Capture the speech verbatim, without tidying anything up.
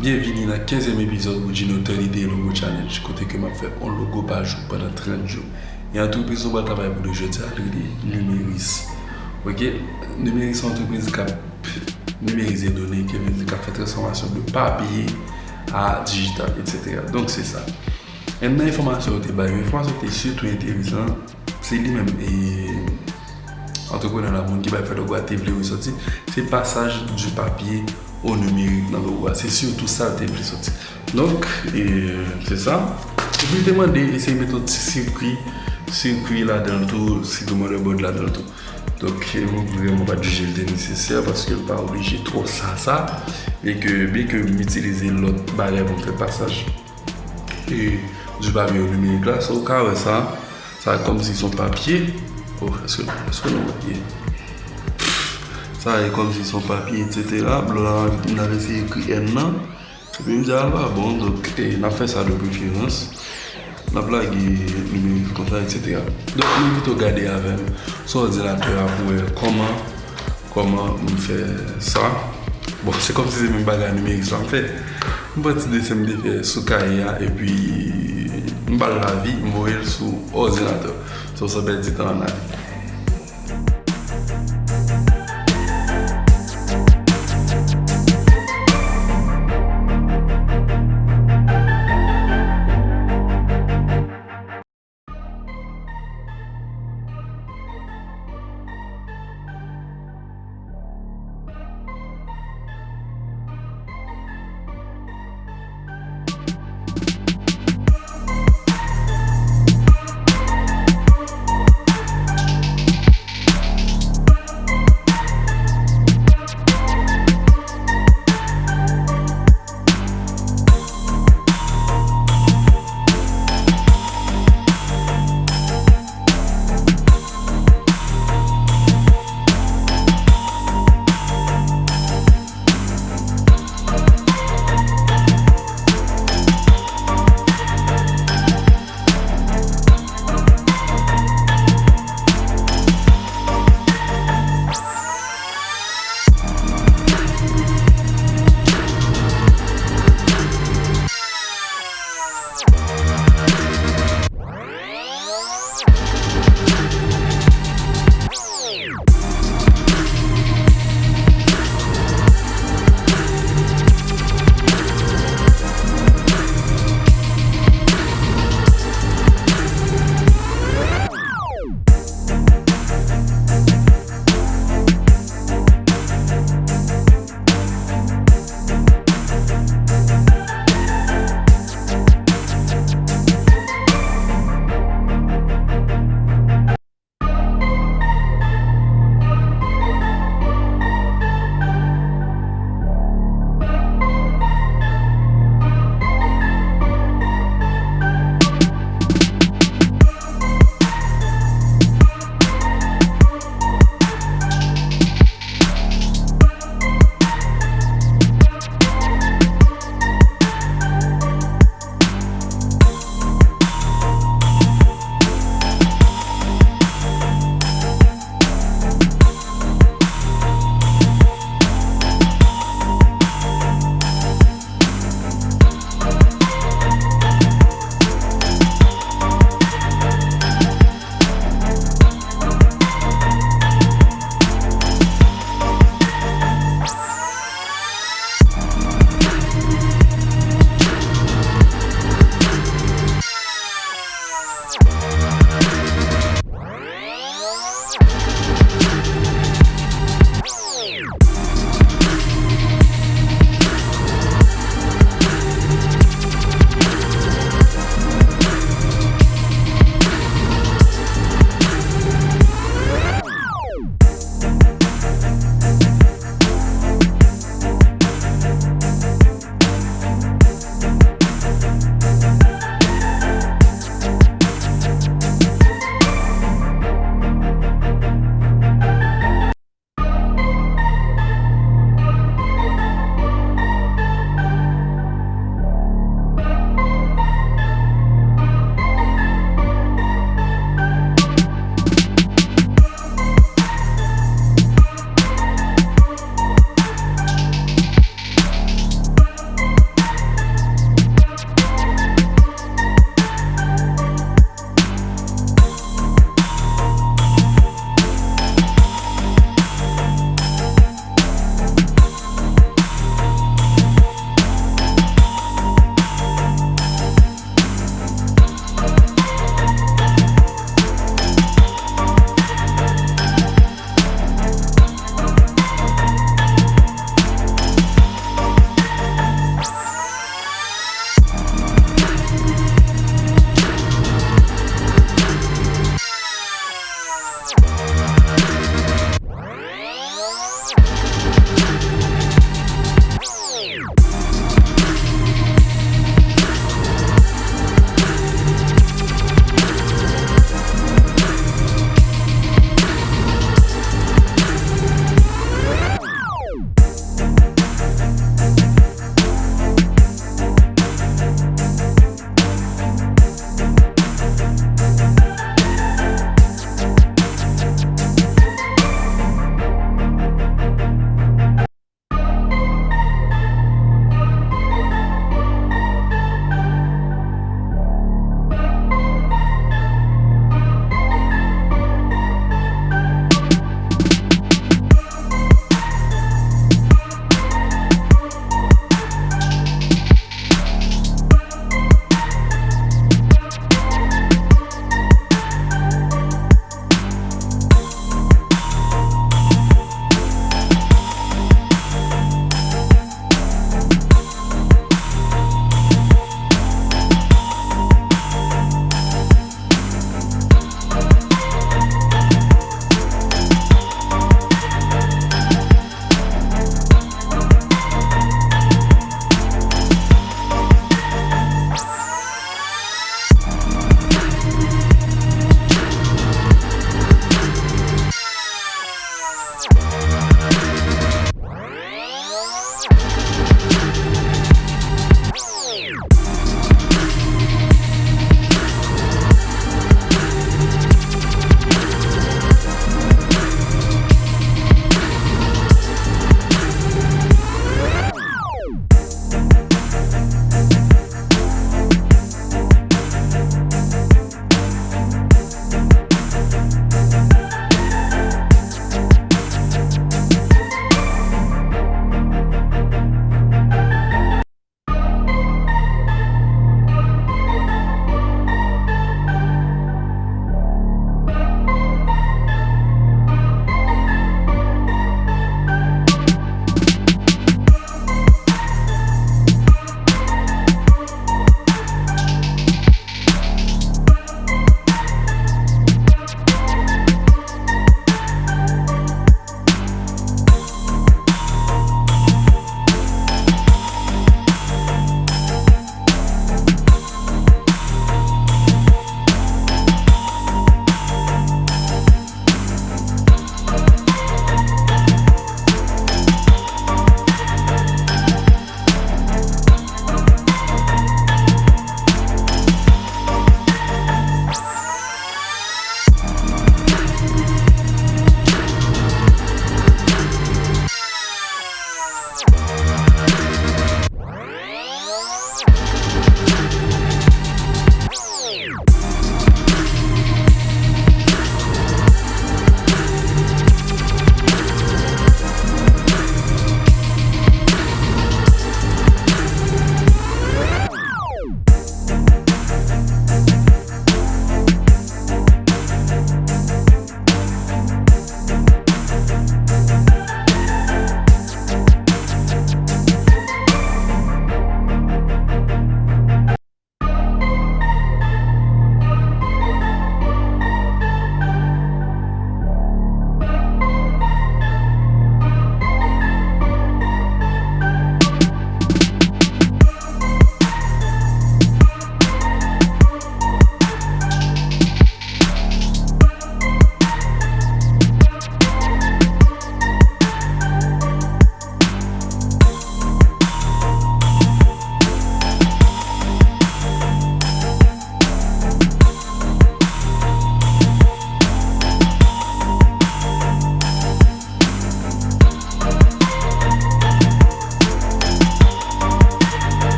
Byenvini nan kenzyèm epizòd Woodjino thirty Day Logo Challenge, kote ke m ap fè yon logo pa jou pandan trant jou. E antrepriz nou pral travay pou li jodi a, li rele Numeris. Ok? Numeris se yon antrepriz k ap nimerize done, ki vle di k ap fè transfòmasyon de papye a dijital, etsetera. Donk, se sa. Youn nan enfòmasyon yo te bay yo, enfòmasyon ki te sitou enteresan, se li menm, e, antreprenè la, moun ki bay fè logo a te vle resòti, se pasaj du papier au numérique nan logo a. Se sitou sa yo te vle sòti. Donk, e, se sa. Epi li te mande eseye mete yon ti sikwi, sikwi ladan l tou, sikwi motherboard ladan l tou. Donk, e, mwen vrèman pa t jije l te nesesè paske l pa oblije twò sa, sa. E ke, byen ke m itilize lòt bagay pou m fè pasaj e du papier au numérique la, so ou ka wè sa, sa kòmsi se yon papye. Oh, èske, èske nou wè? Sa e kòmsi se yon papye, etsetera. Blo la, n ap eseye ekri N nan. Epi m di a l pa bon, donk, e, n ap fè sa de preferans. N ap lage nimewo konsa, etsetera. Donk, m envite w gade avè m sou òdinatè a pou wè kòman, kòman m fè sa. Bon, se kòmsi se menm bagay nimerik sa m fè. M pran ti desen m te fè sou kaye a, epi m ba l lavi, m voye l sou òdinatè. So, san pèdi tan ann ale.